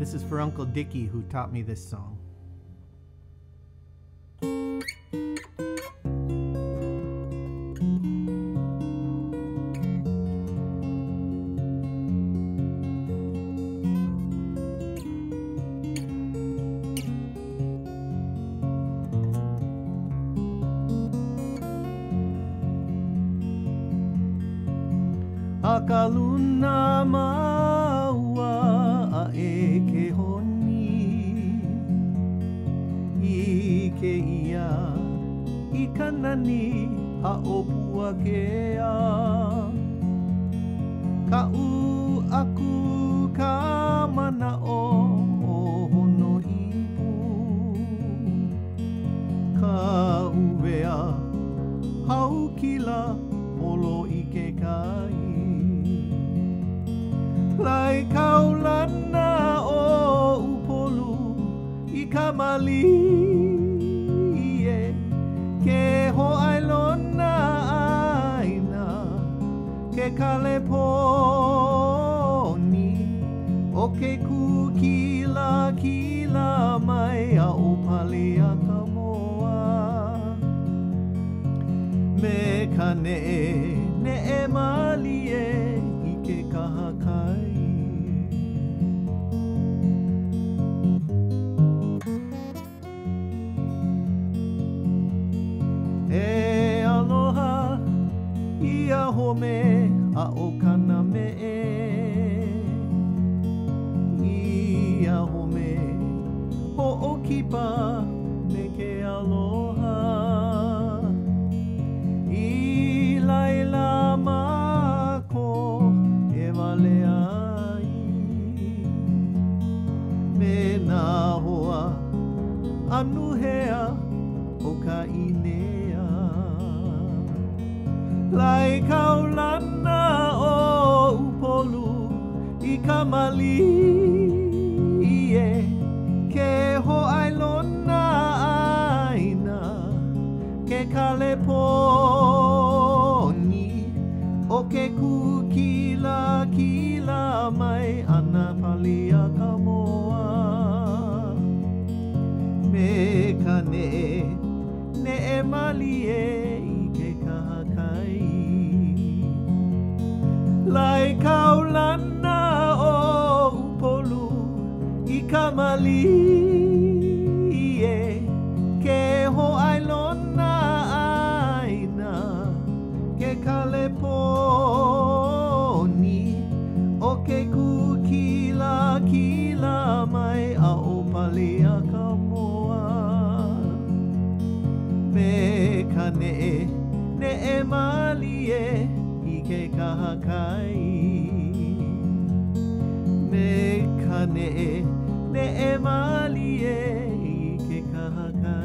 This is for Uncle Dickie who taught me this song. A ka luna māua a e ke honi I ke ia i ka nani a o Puakea Kaʻu aku ka manaʻo o Honoipu Ka uwea haukila holo i ke kai Lae kaulana o Upolu i ka malie Ke hōʻailona ʻāina ke Kaleponi O ke kūkilakila mai a ʻo Paleakamoa Me ka neʻe, neʻe mālie i ke kahakai. E aloha ia home a ʻo kana meʻe Ia home hoʻokipa me ke aloha I laila mākou e walea ai Me nā hoa anuhea o ka ʻīnea Lae kaulana o Upolu i ka malie Ke hōʻailona ʻāina ke Kaleponi O ke kūkilakila mai ana Paliakamoa Me ka neʻe, neʻe mālie i ke kahakai Lae kaulana o Upolu i ka malie Ke hōʻailona ʻāina ke Kaleponi O ke kūkilakila mai a ʻo Paleakamoa Me ka neʻe, neʻe mālie i ke kahakai Me ka neʻe, neʻe mālie i ke kahakai.